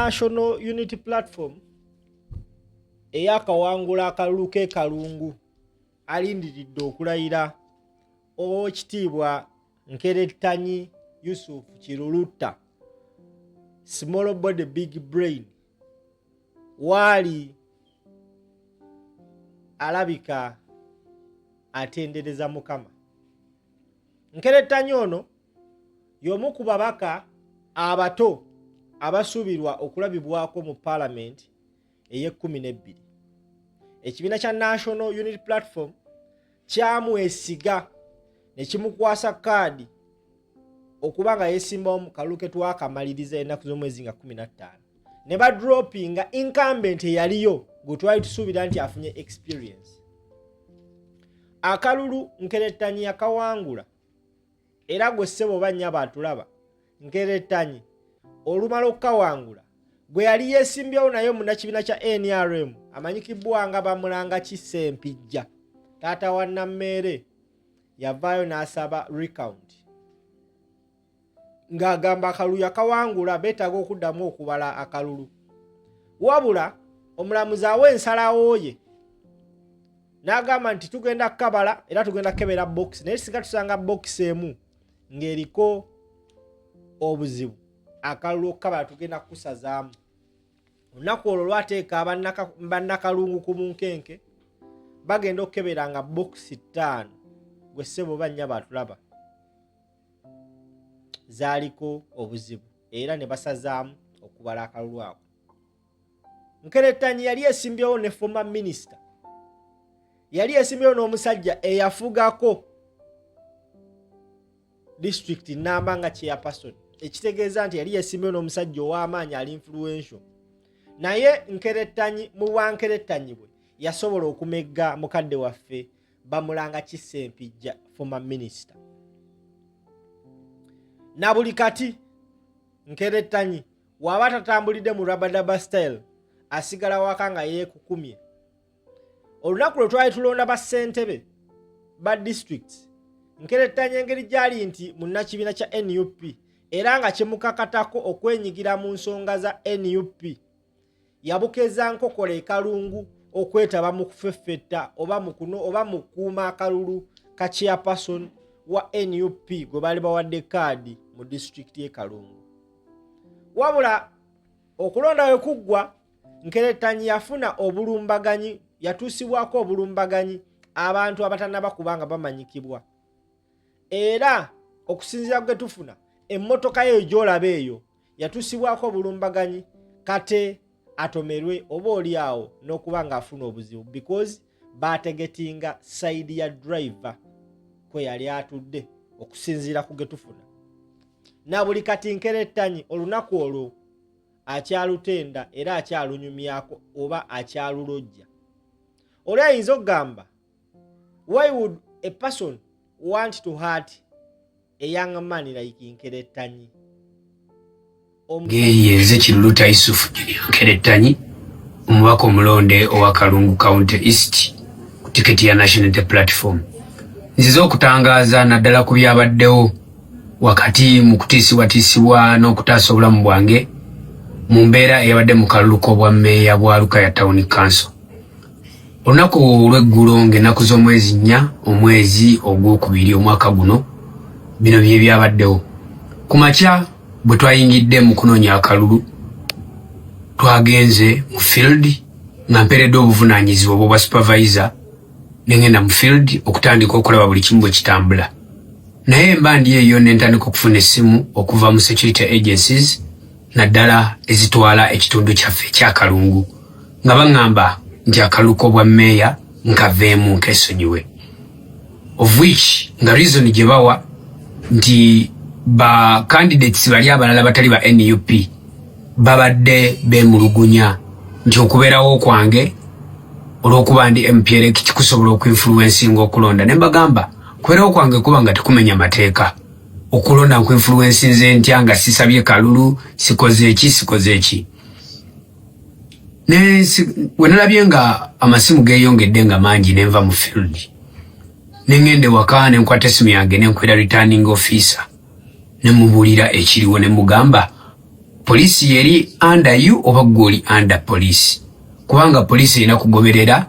National Unity Platform eyakawangula akalulu k'e Kalungu alindiridde okulayira, Oweekitiibwa Nkerettanyi Yusuf Kirulutta, small body big brain, waali alabika atendereza Mukama. Nkerettanyi ono y'omu ku babaka abato abasuubirwa okulabibwako mu paalamenti ey'e 12. Ekibiina kya National Unity Platform kyamwesiga ne kimukwasa kaadi okuba nga yesimbawo mu kalulu ke twakamaliriza ennaku z'omwezi nga 15, ne badropinga incumbent eyaliyo gwe twali tusuubira nti afunye experience. Akalulu Nkerettanyi yakawangula, era gwe ssebo oba nnyabo atulaba, Nkerettanyi olumala okukawangula, gwe yali yeesimbyewo naye munnakibiina kya NRM amanyikibwa nga Bamulanga Kisempijja, taata wa Nammeere, yavaayo n'asaba recount ng'agamba akalulu yakawangula, beetaaga okuddamu okubala akalulu. Wabula omulamuzi awa ensalawo ye n'agamba nti tugenda kukabala era tugenda kukebera box, naye singa tusanga box emu ng'eriko obuzibu, akalulu okukabala tugenda kukusazaamu. Olunaku olwo lwateeka bannakalungu ku bunkenke. Bagenda okukebera nga bokisi ttaano, gwe ssebo bannya batulaba, zaaliko obuzibu era ne basazaamu okubala akalulu ako. Nkerettanyi yali esimbyewo ne former minister, yali esimbyewo n'omusajja eyafugako disitulikiti namba nga chairperson, ekitegeeza nti yali yesimbyewo n'omusajja ow'amaanyi ali influential. Naye Nkerettanyi mu bwankerettanyi bwe yasobola okumegga mukadde waffe Bamulanga Kisempijja, former minister. Na buli kati Nkerettanyi waba tatambulidde mu rabadaba style, asigala waka nga yeekukumye. Olunaku lwe twali tulonda bassentebe ba districts, Nkerettanyi engeri gyali nti munnakibiina kya NUP era nga kimukakatako okwenyigira mu nsonga za NUP, yabukeza nkokola ekalungu okwetaba mu kufeffetta oba mu kuno oba mu kukuuma akalulu ka chairperson wa NUP gwe baali bawadde kaadi mu disitulikiti y'e Kalungu. Wabula okulonda we kuggwa, Nkerettanyi yafuna obulumbaganyi, yatuusibwako obulumbaganyi abantu abatannaba kubanga bamanyikibwa, era okusinziira gwe tufuna, emmotoka yeyo gy'olaba eyo yatuusibwako obulumbaganyi kate atomerwe oba oli awo n'okuba ng'afuna obuzibu, because baatargetinga side ya driver kwe yali atudde, okusinziira ku ge tufuna. Na buli kati Nkerettanyi olunaku olwo akyalutenda era akyalunyumyako oba akyalulojja. Oli ayinza okugamba, why would a person want to hurt a young man like Nkerettanyi? Yenze Kiruluta Yusufu Junior Nkerettanyi, omubaka omulonde owa Kalungu County East ku tiketi ya National Unity Platform. Nzize okutangaaza naddala ku byabaddewo wakati mu kutiisibwatiisibwa n'okutaasa obulamu bwange mu mbeera eyabadde mu kalulu k'obwa mmeeya bwa Lukaya Town Council olunaku olw'eggulo, ng'ennaku z'omwezi 4 omwezi ogwokubiri omwaka guno. Bino bye byabaddewo ku makya. Bwe twayingidde mu kunoonya akalulu, twagenze mu field nga mpeereddwa obuvunaanyizibwa obwobwa supervisor, nengenda mu field okutandika okulaba buli kimu bwe kitambula. Naye mba ndi eyo ne ntandika okufuna essimu okuva mu security agencies, naddala ezitwala ekitundu kyaffe ekyakalungu, nga baŋŋamba nti akalulu k'obwa mmeeya nkaveemu, nkesonyiwe, of which nga reason gye bawa nti ba candidates bali abalala batali ba NUP babadde beemulugunya nti okubeerawo kwange olw'okuba ndi MP elect kusobola okuinfluencinga okulonda. Ne mbagamba, kubeerawo kwange kuba nga tekumenya mateeka, okulonda nkuinfluencinze ntya nga sisabye kalulu, sikoze eki, sikoze eki? We nalabye nga amasimu geeyongedde nga mangi, nenva mu field nengenda ewaka, nenkwata esimu yange, nenkwera returning officer, nemubuulira ekiriwo, nemugamba Poliisi yeri under you oba gwe oli under poliisi? Kubanga poliisi erina kugoberera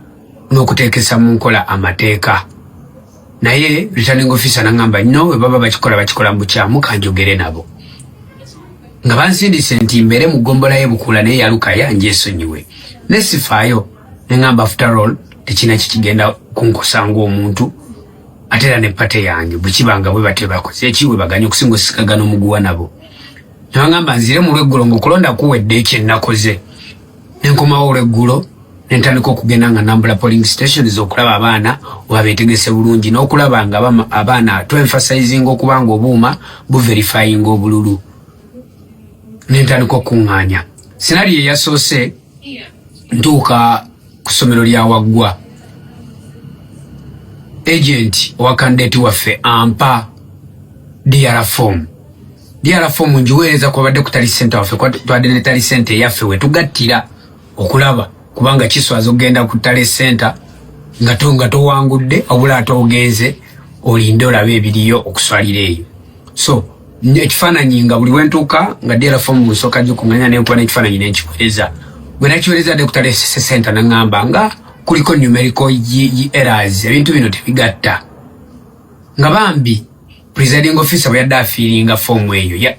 n'okuteekesa mu nkola amateeka. Naye returning officer nangamba, "No, bwe baba bakikola, bakikola mu bukyamu, kanjogere nabo." Nga bansindise nti mbeere mu ggombolola y'e Bukula, naye yalukaya njesonyiwe, ne sifaayo, neŋŋamba, after all, tekirina kikigenda kunkosa ng'omuntu, ate era ne party yange bwe kiba nga bwe batyo bakoze ekiwe baganye okusinga osikagana omuguwa nabo. Ne bagamba nzire mu lweggulo ng'okulonda kuwedde. Ekyennakoze, nenkomawo olweggulo, nentandika okugenda nga nambula polling stations okulaba abaana oba betegese bulungi, n'okulaba nga abaana twemphasizinga okuba nga obuuma buverifyinga obululu. Nentandika okuŋŋaanya. Scenario eyasoose, ntuuka ku ssomero lya Waggwa, agent owa candidate waffe ampa DR form. DR form ngiweereza kwabadde ku tally center waffe, twadde ne tally center eyaffe wetugattira okulaba, kubanga kiswaza okugenda ku tally center nga towangudde, wabula ate ogenze olinde olabe ebiriyo okuswalira eyo. So ekifaananyi nga buli wentuuka nga DR form nsooka gikuŋŋanya, nenkuba n'ekifaananyi nenkiweereza. Bwe nakiweereza dde ku tally center, naŋŋamba nga kuliko numerical errors, ebintu bino tebigatta. Nga bambi presiding officer bwe yadde afillinga foomu eyo,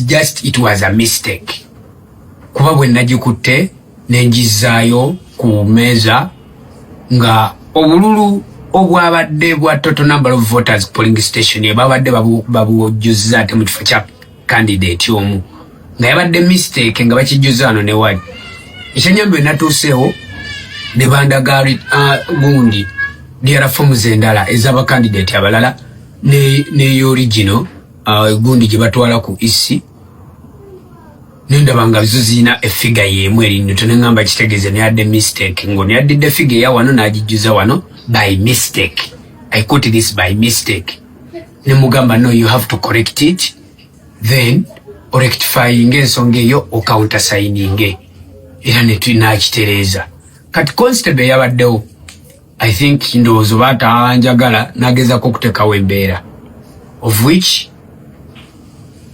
just it was a mistake, kuba bwe nagikutte nenjizaayo ku meeza nga obululu obwabadde bwa total number of voters polling station ebabadde babuwojjuzza ate mu kifo kya candidate omu, nga yabadde mistake nga bakijjuza wano ne wali. Ekyenyambi, bwe natuuseewo ne bandaga gundi DR forms endala ez'abakandidate abalala neyo original gundi gye batwala ku EC, nendaba nga zo zirina efigure y'emu erinno. Neŋŋamba kitegeeze neyadde mistake, ngo neyaddidde figure eya wano n'agijjuza wano by mistake. I quote this, by mistake. Nemugamba, "No, you have to correct it, then orectifying ensonga eyo, ocountersigninge." Era nakitereeza. Kati constable yabaddewo, I think ndowooza oba atanjagala, nagezako okuteekawo embeera, of which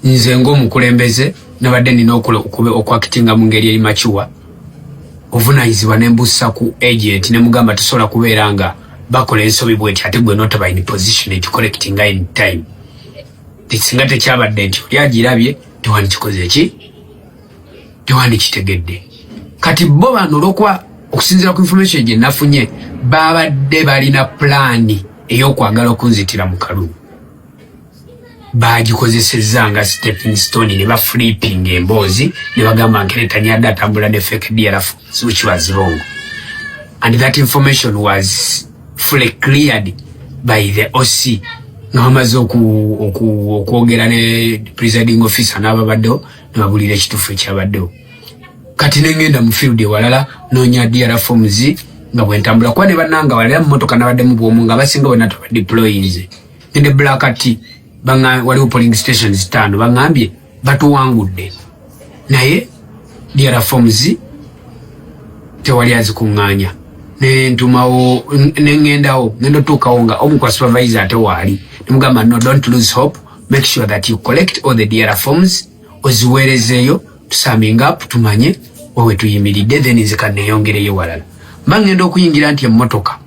nze ng'omukulembeze nabadde nina okwactinga mu ngeri eri mature, obuvunanyizibwa nembussa ku agent, nemugamba, "Tosobola kubeera nga bakola ensobi bweti ate gwe notaba in position eti correctinga in time. Singa tekyabadde nti oli agirabye, tewandikikoze ki, tewandikitegedde." Kati bo bano, olwokuba okusinziira ku information gye nafunye, babadde balina pulaani ey'okwagala okunzitira mu kalulu, bagikozesezza nga stepping stone, ne baflipping emboozi ne bagamba Nkeretanya adde atambula ne fake DR, which was wrong, and that information was fully cleared by the OC nga bamaze okwogera ne presiding officer n'ababaddewo, ne babulira ekituufu ekyabaddewo. Kati nengenda mu field ewalala, noonya DR forms nga bwentambula, kuba ne bannanga walera mu motoka nabaddemu bwomu, nga basinga bonna tobadeployinze. Ngende Black T, waliwo polling stations ttaano, baŋŋambye batuwangudde naye DR forms tewali azikuŋŋaanya. Nentumawo, neŋŋendawo, ngenda otuukawo nga omu kwa supervisor ate waali. Nemugamba, "No, don't lose hope, make sure that you collect all the DR forms, oziweerezeeyo, tusumming up, tumanye wawe tuyimiridde, then nze kaneyongereyo walala." Mba ngenda okuyingira nti emmotoka,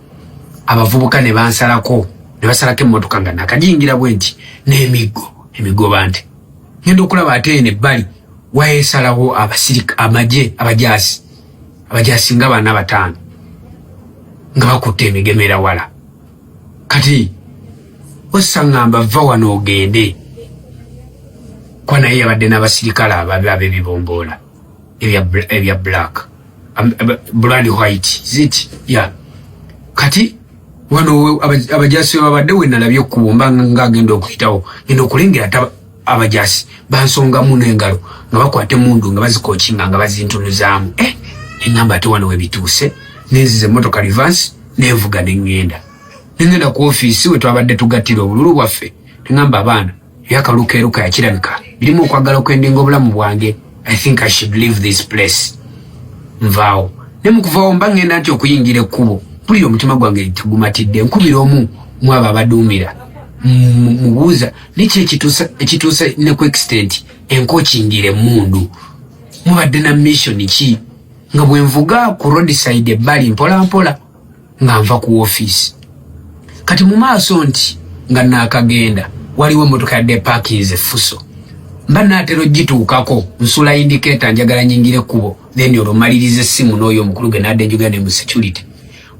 abavubuka ne bansalako, ne basalako emmotoka nga nakagiyingira bwe nti n'emiggo emigoba nti ngenda okulaba ate eno ebbali wayesalawo abasirika, amagye, abajaasi, abajaasi nga bana bataano nga bakutte emigemera wala. Kati osaŋŋamba, "Va wano ogende," kuba naye yabadde n'abasirikale ababi ab'ebibomboola ebya black, brand white zit ya. Kati wano abajaasi we babadde, we nalabye ekkubo, mba nga agenda okuyitawo, ngenda okulengera ate abajaasi bansongamu n'engalo nga bakwata emundu nga bazicockinga nga bazintunuzaamu. Eh, neŋŋamba ate wano webituuse. Nenziza emmotoka reverse, nenvuga, neŋŋenda, neŋŋenda ku ofiisi we twabadde tugattira obululu bwaffe. Neŋŋamba abaana, ebyakalulu keeruka yakirabika birimu okwagala okwendinga obulamu bwange. I think I should leave this place. Nvaawo. Ne mukuvaawo, mba ŋŋenda nti okuyingira ekkubo, mpulira omutima gwange tegumatidde. Nkubira omu mu abo abaduumira, mubuuza niki ekituusa ne ku extent encockingira emundu. Mubadde na mission ki? Nga bwe nvuga ku roadside ebbali mpolampola nga nva ku ofiisi, kati mu maaso nti nga naakagenda waliwo emmotoka yadde epakinze Fuso. Mba naatera ogituukako, nsula indicator, njagala nyingire ekkubo, then olwo maliriza essimu n'oyo omukulu ge nadde njogera ne mu security.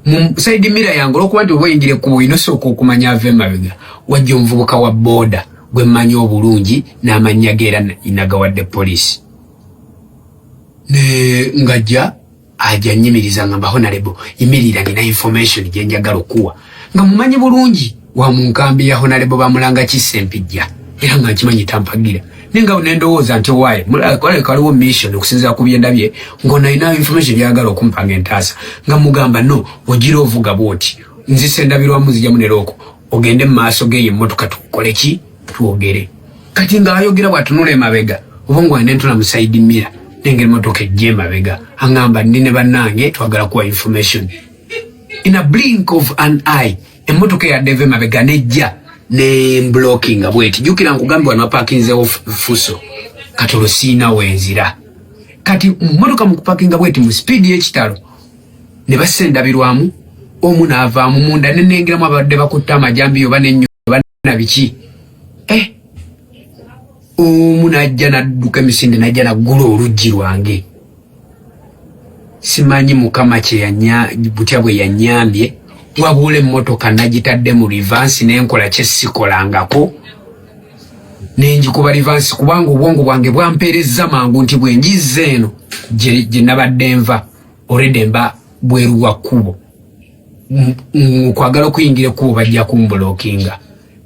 Mu side mirror yange, olwokuba nti oba oyingira ekkubo olina osooka okumanya ava emabega, wajja omuvubuka wa booda gwe mmanyi obulungi n'amannya ge era nagawadde poliisi. Ne ngajja ajja nyimiriza, ngamba, "Honorable, yimirira, nina information gye njagala okuwa." Nga mumanyi bulungi, wa mu nkambi ya Honorable Bamulanga Kisempijja, era nga nkimanyi tampagira, naye nga nendowooza nti waaye waleka waliwo mission okusinziira ku byendabye, ng'ono alina information gyagala okumpa nga entaasa. Nga mugamba, "No, ogira ovuga bwoti, nzisa endabirwamu, zijjamu ne lock, ogende mu maaso g'eyo emmotoka, tukole ki, twogere." Kati ng'ayogera bw'atunula emabega, oba nga nentula mu side mirror, nengeri emotoka ejja emabega, aŋŋamba, "Ndi ne bannange, twagala kuwa information." In a blink of an eye, emmotoka eyadde eva emabega nejja nemblockinga bweti. Jjukira nkugambye wano wapakinzewo Fuso. Kati olwo siina wenzira. Kati mmotoka mu kupakinga bweti mu sipiidi y'ekitalo, ne bassa endabirwamu, omu n'avaamu munda, nenengeramu abadde bakutte amajambiya oba nennyo oba na biki. Omu n'ajja n'adduka emisinde, n'ajja naggula oluggi lwange. Simanyi Mukama kyeyanya butya bwe yanyambye, wabula emmotoka nagitadde mu reverse, nenkola kyesikolangako, nenjikuba reverse, kubanga obwongo bwange bwampeereza mangu nti bwe njizza eno gye nabadde nva, already mba bweru wa kkubo. Okwagala okuyingira ekkubo bajja kumblockinga.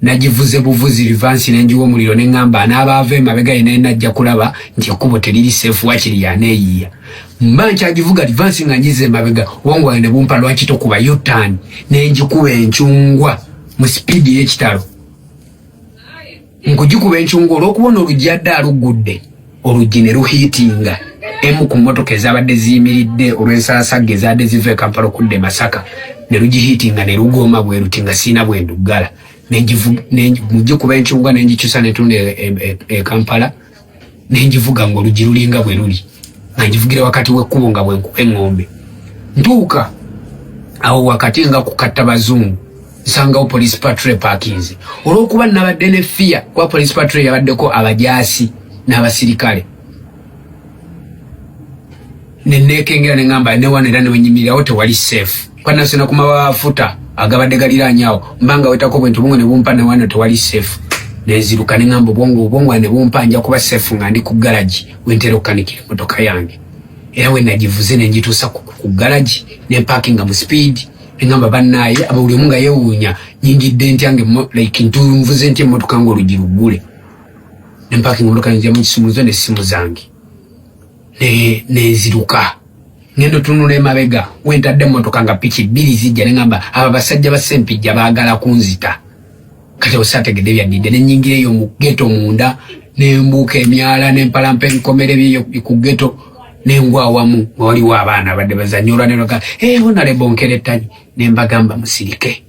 Nagivuze buvuzi reverse, nenjiwa omuliro, neŋŋamba anaaba emabega yena najja kulaba nti ekkubo teriri safe, wakiri yaneeyiya. Mba nkyagivuga reverse nga njiza emabega, obwongo bwange ne bumpa, "Lwaki tokuba U-turn?" Nenjikuba encungwa mu sipiidi y'ekitalo. Nkugikuba encungwa, olw'okubona oluggi adde aluggudde, oluggi ne luhiitinga emu ku mmotoka ezabadde ziyimiridde olw'ensaasagga ezabadde ziva e Kampala okudda e Masaka, ne lugihiitinga ne lugooma bwe luti, nga siina bwe nduggala. Mugikuba encungwa, nengikyusa netunda e Kampala, nengivuga nga oluggi lulinga bwe luli, nga ngivugira wakati w'ekkubo nga bwe nkuba eŋŋombe. Ntuuka awo wakati nga kukatta bazungu, nsangawo police patrol parkings. Olw'okuba nabadde ne fear, kuba police patrol yabaddeko abajaasi n'abasirikale, nenekengera, neŋŋamba newano era newenyimirirawo tewali safe, kwanasena ku mafuta agabadde galiraanye awo, mbanga wetako bwentu bungo ne bumpa, newano tewali safe. Nenziruka, neŋŋamba obwongo ne bumpa, nja kuba safe nga ndi ku garagi wentera okukanikira emotoka yange. Era we nagivuze nengituusa ku garagi, nempakinga mu speed, neŋŋamba bannaaye aba buli omu nga yeewuunya nyingidde ntya nga like nvuze ntya emmotoka nga oluggi luggule. Nempakinga emotoka, nziramu kisumuzo n'essimu zange, nenziruka. Ngenda otunula emabega wentadde emmotoka nga piki bbiri zijja, neŋŋamba abo basajja basempijja baagala kunzita. Kati osaategedde byaddidde, nenyingira eyo mu ghetto munda, nembuuka emyala, nempalampa ebikomere byeyo ku ghetto, nengwa awamu nga waliwo abaana abadde bazanya olwaneraga, "Hey, Honorable Nkerettanyi." Nembagamba, "Musirike."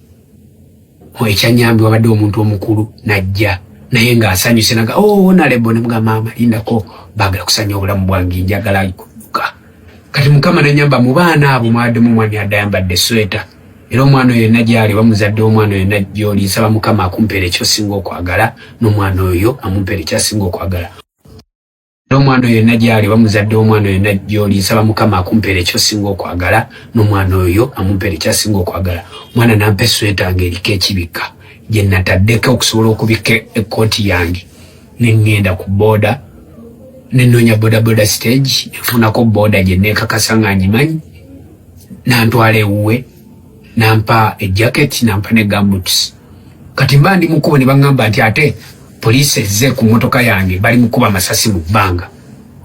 Ekyanyambi wabadde omuntu omukulu najja naye ng'asanyuse naga, "Oh, Honorable." Nemugamba, "Maama, lindako, baagala kusanya obulamu bwange, njagala kudduka." Kati Mukama nanyamba, mu baana abo mwaddemu omwami adde ayambadde esweta, era omwana oyo yenna gyali, bamuzadde omwana oyo yenna gyoli, nsaba Mukama akumpeera ekyosinga okwagala, n'omwana oyo amumpeera ekyasinga okwagala. Era omwana oyo yenna gyali, bamuzadde omwana oyo yenna gyoli, nsaba Mukama akumpeera ekyosinga okwagala, n'omwana oyo amumpeera ekyasinga okwagala. Omwana nampa esweta ng'eriko ekibikka gye nataddeko okusobola okubikka ekkooti yange. Neŋŋenda ku booda, nenoonya bodaboda stage, nenfunako boda gye neekakasa nga ngimanyi, nantwala ewuwe, nampa ejacket, nampa ne gumboots. Kati mba ndi mukubo, ne baŋŋamba nti ate poliisi ezze ku mmotoka yange, bali mukuba amasasi mu bbanga.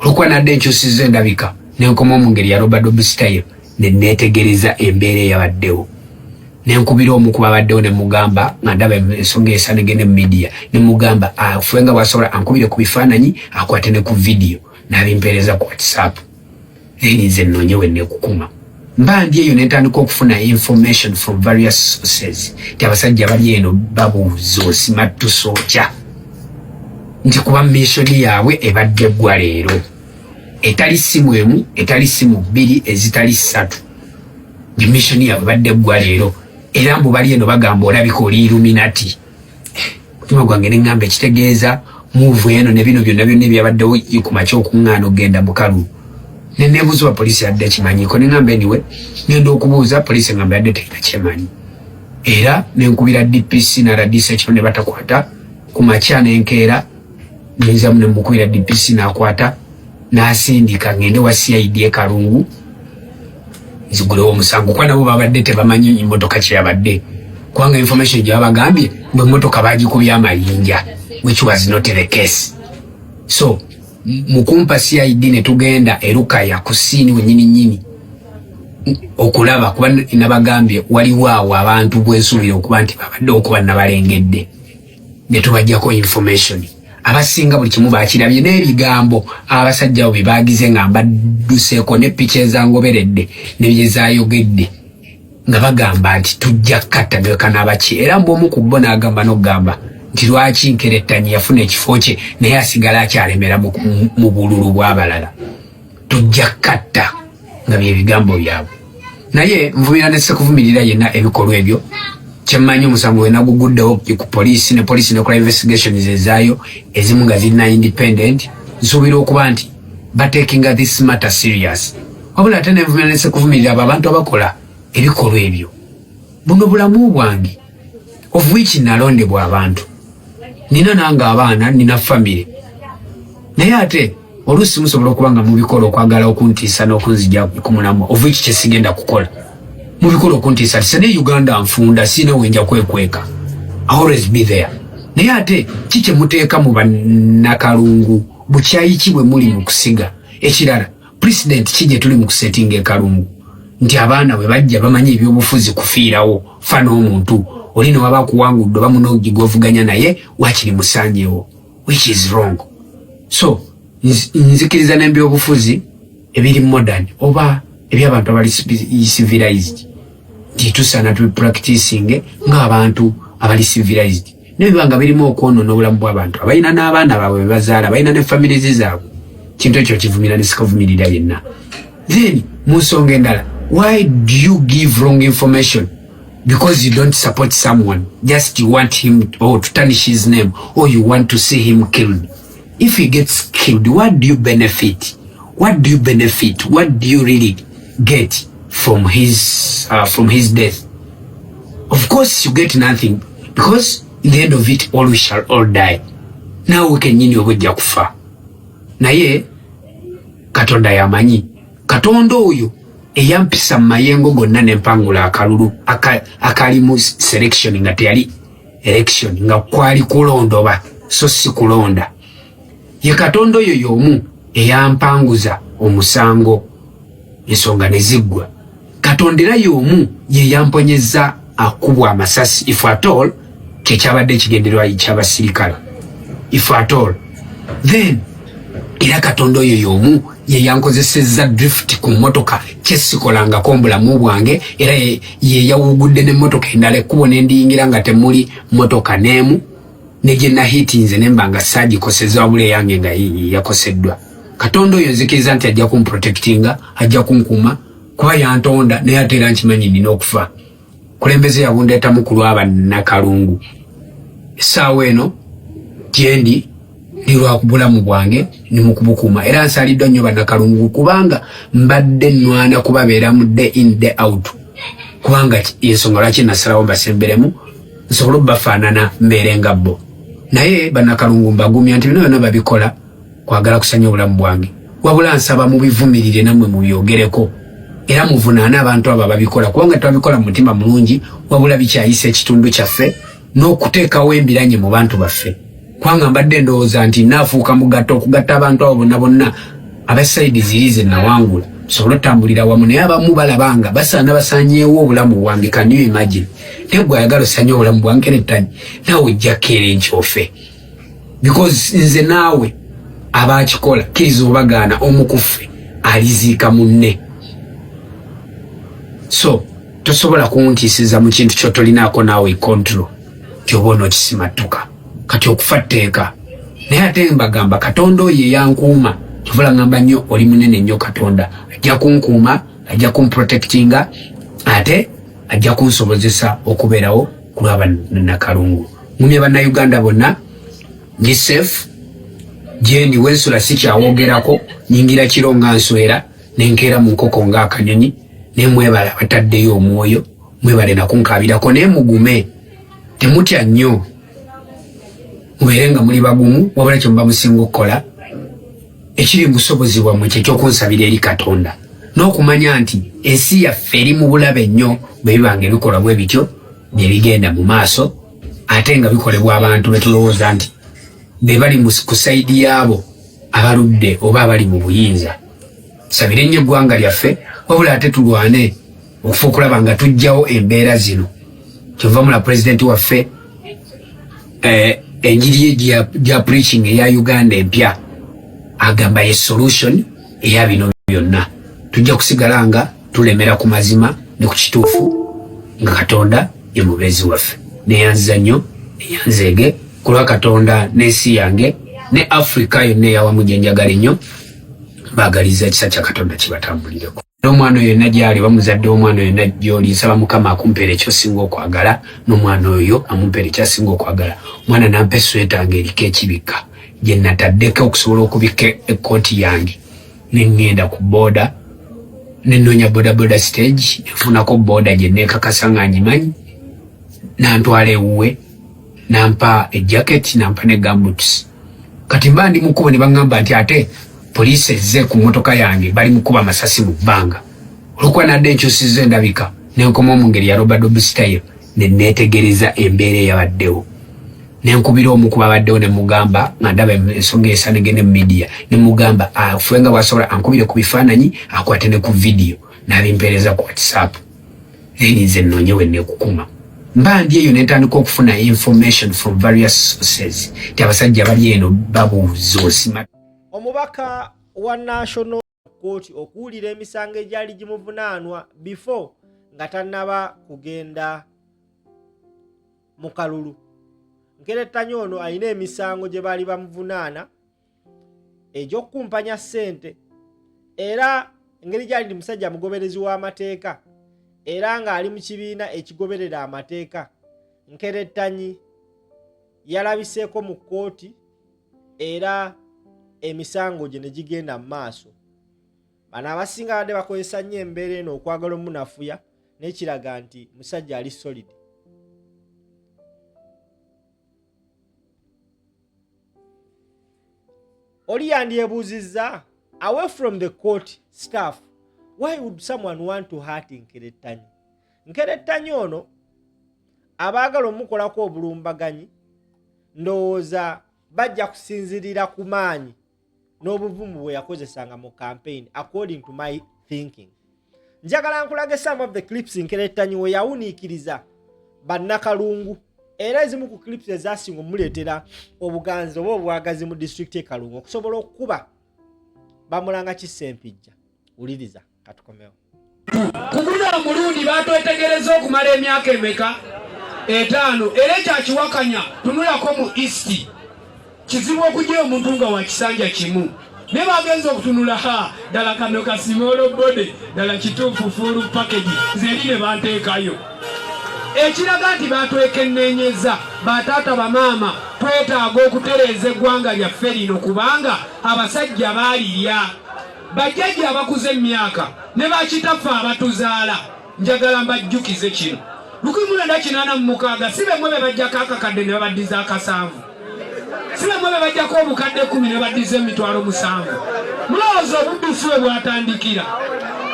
Olwokuba nadde nkyusizza endabika, nenkoma mu ngeri ya rub-a-dub style, ne neetegereza embeera eyabaddewo, nenkubira omu ku babaddewo, ne mugamba nga ndaba ensonga esanegende mu media, ne mugamba afuwe nga bwasobola ankubire ku bifaananyi, akwate ne ku vidiyo, n'abimpeereza ku WhatsApp, then nze nnoonye we neekukuma. Mba ndi eyo, nentandika okufuna information from various sources nti abasajja bali eno babuuza osimattusa otya, nti kuba mission yaabwe ebadde eggwa leero. Etali simu emu, etali simu bbiri, ezitali ssatu. Mission yaabwe badde eggwa leero, era mbu bali eno bagamba olabika oli Illuminati. Mutima gwange neŋŋamba ekitegeeza move eno ne bino byonna byonna ebyabaddewo ku makya okuŋŋaana okugenda mu kalulu. Neneebuuza oba poliisi yadde ekimanyiiko. Neŋŋamba anyway, ngenda okubuuza poliisi, eŋŋamba yadde terina kyemanyi. Era nenkubira DPC na RDC ekiro ne batakwata. Ku makya nenkeera ngenzamu nemukubira DPC, nakwata, nasindika ngende wa CID e Kalungu nzigulewo omusango, kuba nabo babadde tebamanyi emotoka kyeyabadde, kubanga information gye babagambye mbu emotoka bagikubye amayinja, which was not the case. So mukumpa CID ne tugenda erukaya ku scene wenyini nyini okulaba, kuba nabagambye waliwo awo abantu bwensuubira okuba nti babadde okuba nabalengedde, ne tubajjako information. Abasinga buli kimu bakirabye n'ebigambo abasajja abo bye bagize nga mbadduseeko ne piki ezangoberedde ne byezayogedde nga bagamba nti tujja katta nekanaabaki. Era mbu omu ku bo n'agamba n'okugamba nti lwaki Nkerettanyi yafuna ekifo kye naye asigala akyalemera mu bululu bw'abalala, tujja katta, nga bye bigambo byabwe. Naye nvumira ne sekuvumirira yenna ebikolwa ebyo. Kyemmanyi, omusango we naguguddewo ku poliisi, ne poliisi nekola investigations ezaayo ezimu nga zirina independent, nsuubira okuba nti batakinga this matter serious. Wabula ate nenvumira ne sekuvumirira abo abantu abakola ebikolwa ebyo. Buno bulamu bwange of which nalondebwa abantu, nina nange abaana, nina family, naye ate oluusi musobola okuba nga mubikola okwagala okuntiisa n'okunzija ku mulamwa, of which kyesigenda kukola. Mubikola okuntiisa tisa, naye Uganda nfunda, siina wenja kwekweka. I always be there. Naye ate ki kyemuteeka mu bannakalungu? Bukyayi ki bwe muli mu kusiga? Ekirala, precedent ki gye tuli mu kusetinga ekalungu nti abaana bwe bajja bamanyi ebyobufuzi kufiirawo fa n'omuntu oli ne waba akuwangudde oba munogigovuganya naye wakiri musanyewo, which is wrong. So nzikiriza n'ebyobufuzi ebiri modern oba ebyabantu abali civilized nti tusaana tubipracticing ng'abantu abali civilized, nebiba nga birimu okwonoona obulamu bw'abantu abalina n'abaana baabwe bebazaala, balina ne families zaabwe, kintu ekyo kivumira ne sikavumirira yenna. Then mu nsonga endala, why do you give wrong information because you don't support someone? Just you want him or to tarnish his name or you want to see him killed. If he gets killed, what do you benefit? What do you benefit? What do you really get from his death? Of course you get nothing, because in the end of it all, we shall all die. Naawe kennyini oba ojja kufa, naye Katonda yamanyi. Katonda oyo eyampisa mu mayengo gonna nempangula akalulu akalimu selection nga teyali election, nga kwali kulondoba so si kulonda, ye Katonda oyo y'omu eyampanguza omusango ensonga ne ziggwa. Katonda era y'omu ye yamponyeza akubwa amasasi, if at all kyekyabadde ekigendererwa ky'abasirikale, if at all. Then era Katonda oyo y'omu ye yankozesezza drift ku mmotoka kyesikolangako mu bulamu bwange, era ye yawugudde n'emmotoka endala ekkubo ne ndiyingira nga temuli mmotoka n'emu, ne gye nahiitinze ne mba nga saagikosezza, wabula eyange nga yakoseddwa. Katonda oyo nzikiriza nti ajja kumprotectinga, ajja kunkuuma kuba yantonda, naye ate era nkimanyi nina okufa. Kulembeze yabundeetamu ku lwaba Nakalungu. Essaawa eno gyendi ndi lwa bulamu bwange ni mu kubukuuma, era nsaliddwa nnyo Bannakalungu kubanga mbadde nnwana kubabeeramu day in, day out, kubanga ensonga lwaki nasalawo mbasemberemu nsobole obbafaanana, mbeere nga bo. Naye Bannakalungu mbagumya nti bino byonna babikola kwagala kusanya obulamu bwange, wabula nsaba mubivumirire, nammwe mubyogereko era muvunaane abantu abo ababikola, kubanga twabikola mu mutima mulungi, wabula bikyayisa ekitundu kyaffe n'okuteekawo embiranye mu bantu baffe. Kubanga mbadde ndowooza nti naafuuka mugatta okugatta abantu abo bonna bonna aba side ziri ze nawangula tusobole otambulira wamu, naye abamu balaba nga basaana basanyeewo obulamu bwange. Can you imagine? Naye gwe ayagala osanye obulamu bwange nettanyi, naawe ojja keera enkyofe, because nze naawe abakikola, kkiriza obagaana, omu ku ffe aliziika munne. So tosobola kuntiisiza mu kintu kyotolinaako naawe control nti oba onookisimattuka. Kati okufa tteeka, naye ate mbagamba Katonda oyo eyankuuma. Kyovula ngamba nnyo oli munene nnyo Katonda ajja kunkuuma, ajja kumprotectinga, ate ajja kunsobozesa okubeerawo ku lwa Bannakalungu. Ngumye Bannayuganda bonna, ndi safe jendi wensula sikyawogerako, nyingira kiro nga nswera nenkeera mu nkoko ng'akanyonyi, naye mwebale abataddeyo omwoyo, mwebale nakunkaabirako, naye mugume, temutya nnyo, mubeere nga muli bagumu. Wabula kyemuba musinga okukola ekiri mu busobozi bwammwe kyekyokunsabira eri Katonda n'okumanya nti ensi yaffe eri mu bulabe nnyo bwe biba nga ebikolwa bwe bityo bye bigenda mu maaso, ate nga bikolebwa abantu betulowooza nti be bali ku sayidi yaabo abaludde oba abali mu buyinza. Tusabire nnyo eggwanga lyaffe, wabula ate tulwane okufa okulaba nga tujjawo embeera zino. Kyova mula pulezidenti waffe enjiri ye gya preaching eya Uganda empya agamba ye solution eya bino byonna. Tujja kusigala nga tulemera ku mazima ne ku kituufu nga Katonda ye mubeezi waffe. Neyanziza nnyo, neyanzeege ku lwa Katonda n'ensi yange ne Afrika yonna eyawamu gye njagala ennyo. Mbaagaliza ekisa kya Katonda kibatambulireko. N'omwana oyo yenna gy'ali, oba muzadde w'omwana oyo yenna gy'oli, nsaba Mukama akumpeere ky'osinga okwagala, n'omwana oyo amumpeere ky'asinga okwagala. Omwana n'ampa essweta ng'eriko ekibikka gye nataddeko okusobola okubikka ekkooti yange, ne ŋŋenda ku booda ne nnoonya bodaboda stage, ne nfunako booda gye neekakasa nga ngimanyi, n'antwala ewuwe, n'ampa ejaketi, n'ampa ne gumboots. Kati mba ndi mu kkubo ne baŋŋamba nti ate poliisi ezze ku mmotoka yange, bali mu kuba amasasi mu bbanga. Olw'okuba nadde nkyusizza endabika ne nkomawo mu ngeri ya Robert style, ne neetegereza embeera eyabaddewo, ne nkubira omu ku babaddewo ne mugamba nga ndaba ensonga esaana egende mu media, ne mugamba afuwe nga bw'asobola ankubire ku bifaananyi, akwate ne ku vidiyo, n'abimpeereza ku WhatsApp, then nze nnoonye we neekukuma. Mba ndi eyo ne ntandika okufuna information from various sources nti abasajja bali eno babuuza osima. Omubaka wa National Court okuwulira emisango egyali gimuvunaanwa before nga tannaba kugenda mu kalulu. Nkerettanyi ono alina emisango gye baali bamuvunaana egy'okukumpanya ssente, era engeri gyali ndi musajja mugoberezi w'amateeka era ng'ali mu kibiina ekigoberera amateeka, Nkerettanyi yalabiseeko mu kkooti era emisango gye ne gigenda mu maaso. Bano abasinga badde bakozesa nnyo embeera eno okwagala omunafuya, n'ekiraga nti musajja ali solid. Oli yandyebuuzizza, away from the court staff, why would someone want to hurt Nkerettanyi? Nkerettanyi ono abaagala omukolako obulumbaganyi ndowooza bajja kusinzirira ku maanyi n'obuvumu bwe yakozesanga mu campaign. According to my thinking, njagala nkulage some of the clips Nkerettanyi we yawuniikiriza Bannakalungu, era ezimu ku clips ezasinga omuleetera obuganzi oba obwagazi mu disitulikiti e Kalungu okusobola okukuba bamulanga Kissempijja. Wuliriza, katukomewo. Ku guno omulundi batwetegereza okumala emyaka emeka? 5. Era ekyakiwakanya, tunulako mu East, kizibu okugya omuntu nga wa kisanja kimu, naye bagenza okutunula, ha, ddala kano ka small body, ddala kituufu, full package, nze eri ne banteekayo, ekiraga nti batwekenneenyeza. Bataata, bamaama, twetaaga okutereeza eggwanga lyaffe lino, kubanga abasajja baalirya. Bajjajja abakuze emyaka ne bakitaffe abatuzaala, njagala mbajjukize kino: 1986, si bemmwe be bajjako akakadde ne babaddiza akasanvu? Si bemmwe be bajjako obukadde 10 ne baddiza emitwalo 7? Mulowooza obubbi si we bwatandikira?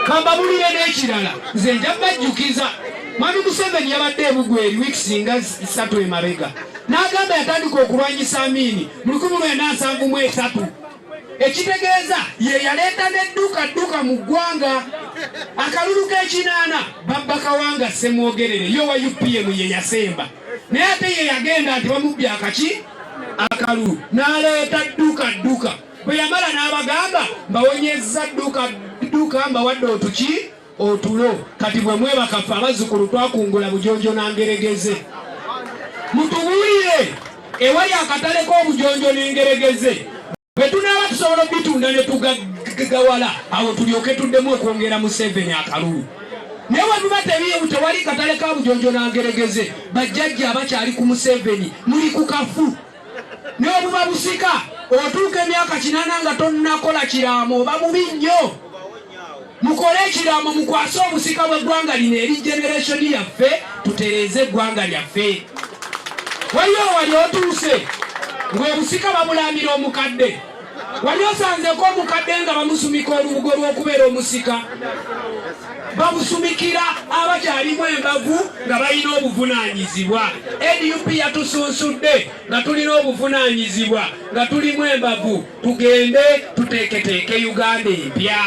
Kambabulire n'ekirala, nze nja bajjukiza, Mwami Museveni yabadde ebugweri wiiki nga 3 emabega, n'agamba yatandika okulwanyisa Amiini mu 1973, ekitegeeza ye yaleeta n'edduka dduka mu ggwanga. Akalulu k'ekinaana babba Kawanga Ssemwogerere, ye wa UPM, ye yasemba, naye ate ye yagenda nti bamubbye akaki akalulu, n'aleeta dduka dduka. Bwe yamala n'abagamba, mbawonyezza dduka dduka, mbawadde otuki otulo, kati bwe mwebaka ffe abazzukulu twakungula bujonjo na ngeregeze. Mutubuulire ewali akatale k'obujonjo n'engeregeze. Bwe tunaaba tusobola okubitunda ne tugaggawala, awo tulyoke tuddemu okwongera Museveni akalulu. Naye bwe biba tebiimu, tewali katale ka bujonjo na ngeregeze, bajjajja abakyali ku Museveni muli ku kafu. Naye obuba busika otuuka emyaka 80 nga tonnakola kiraamo, oba bubi nnyo. Mukole ekiraamo, mukwase obusika bw'eggwanga lino eri generation yaffe, tutereeze eggwanga lyaffe. Waliyo wali otuuse ng'obusika babulamira omukadde? Wali osanzeko omukadde nga bamusumika olubugo lw'okubeera omusika? Babusumikira abakyalimu embavu nga balina obuvunaanyizibwa. NUP yatusunsudde nga tulina obuvunaanyizibwa, nga tulimu embavu. Tugende tuteeketeeke Uganda empya.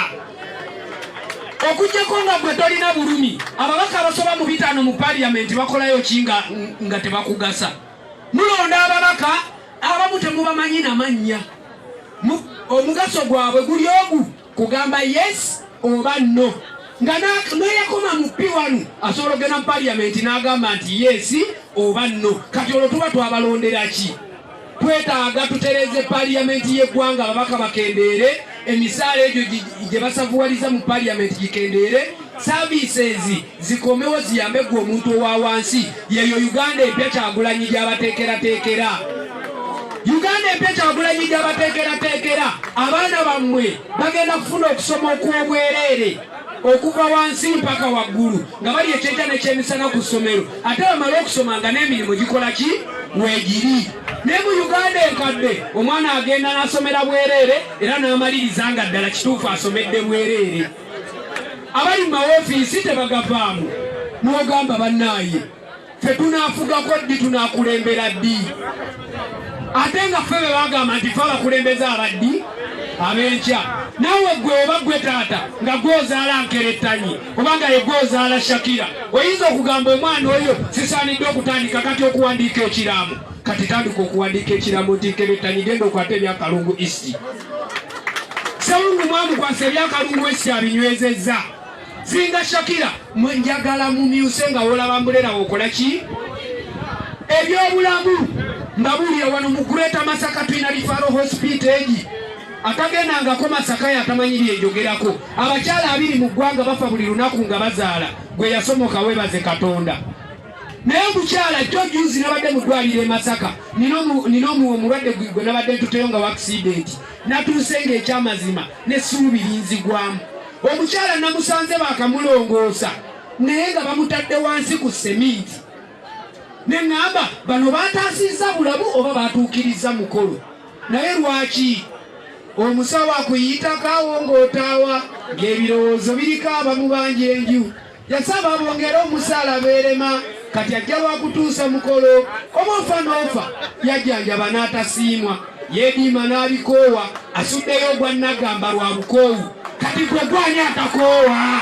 Okuggyako nga gwe tolina bulumi, ababaka abasoba mu 50 mu paliyamenti bakolayo ki nga tebakugasa? Mulonda ababaka abamu temubamanyi na mannya. Omugaso gwabwe guli ogu kugamba yes oba no, nga n'eyakoma mu P1 asobola okugenda mu paliyamenti n'agamba nti yes oba no. Kati olwo tuba twabalondera ki? Twetaaga tutereeze paliyamenti y'eggwanga, ababaka bakendeere, emisaala egyo gye basavuwaliza mu paliyamenti gikendeere, services zikomewo ziyambe gwe omuntu owa wansi. Yeyo Uganda empya Kyagulanyi gy'abateekerateekera. Uganda empya Kyagulanyi gy'abateekerateekera, abaana bammwe bagenda kufuna okusoma okw'obwereere okuva wansi mpaka waggulu, nga bali ekyenkya n'ekyemisana ku ssomero, ate bamale okusoma nga n'emirimu gikola ki weegiri. Naye mu Uganda enkadde, omwana agenda n'asomera bwereere era n'amaliriza nga ddala kituufu asomedde bwereere. Abali mu mawofiisi tebagavaamu. N'ogamba, bannaaye, ffe tunaafugako ddi? Tunaakulembera ddi? Ate nga ffe be bagamba nti ffe abakulembeze abaddi ab'enkya. Naawe gwe oba gwe taata nga gwozaala nkerettanyi oba nga ye gwozaala Shakira, oyinza okugamba omwana oyo sisaanidde okutandika kati okuwandiika ekiraamo? Kati tandika okuwandiika ekiraamo nti nkerettanyi, genda okwate ebyakalungu East. Sewungu mwamukwasa ebyakalungu West, abinywezezza. Zinga Shakira, njagala mumyuse nga wolaba mbulera wokola ki? Ebyobulamu mbabuulira, wano mu Greater Masaka tulina referral hospital egi. Atagendangako Masaka yatamanyi byenjogerako. Abakyala 20 mu ggwanga bafa buli lunaku nga bazaala. Gwe yasomoka webaze Katonda. Naye omukyala jjo juzi nabadde mu ddwaliro e Masaka, nina omulwadde gwe nabadde ntuteyo nga wa accident. Natuuse ng'ekyamazima n'essuubi linzigwamu. Omukyala namusanze bakamulongoosa, naye nga bamutadde wansi ku seminti, ne ŋŋamba, bano bataasizza bulamu oba batuukirizza mukolo? Naye lwaki omusawo akuyitako awo ng'otaawa, ng'ebirowoozo biriko abamubanja enju? Yasaba bongere omusaala beerema, kati ajja lwakutuusa mukolo. Oba ofa n'ofa, yajjanjaba n'atasiimwa, yeediima n'abikoowa, asuddeyo ogwa nagamba lwa bukoowu. Kati gwe gwani atakoowa?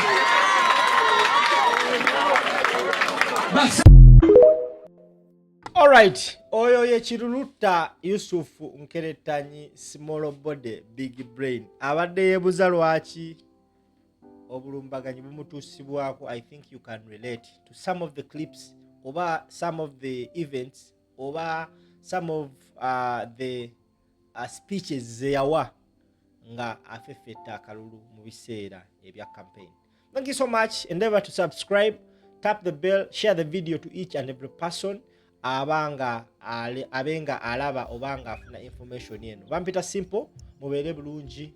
Alright, oyo ye Kiruluta Yusufu Nkeretanyi, small body big brain, abadde yeebuza lwaki obulumbaganyi bumutuusibwako. I think you can relate to some of the clips oba some of the events oba some of the speeches zeyawa nga afefetta akalulu mu biseera ebya campaign. Thank you so much. Endeavor to subscribe, tap the bell, share the video to each and every person abanga abenga alaba obanga afuna information eno. Bampita Simple. Mubeere bulungi.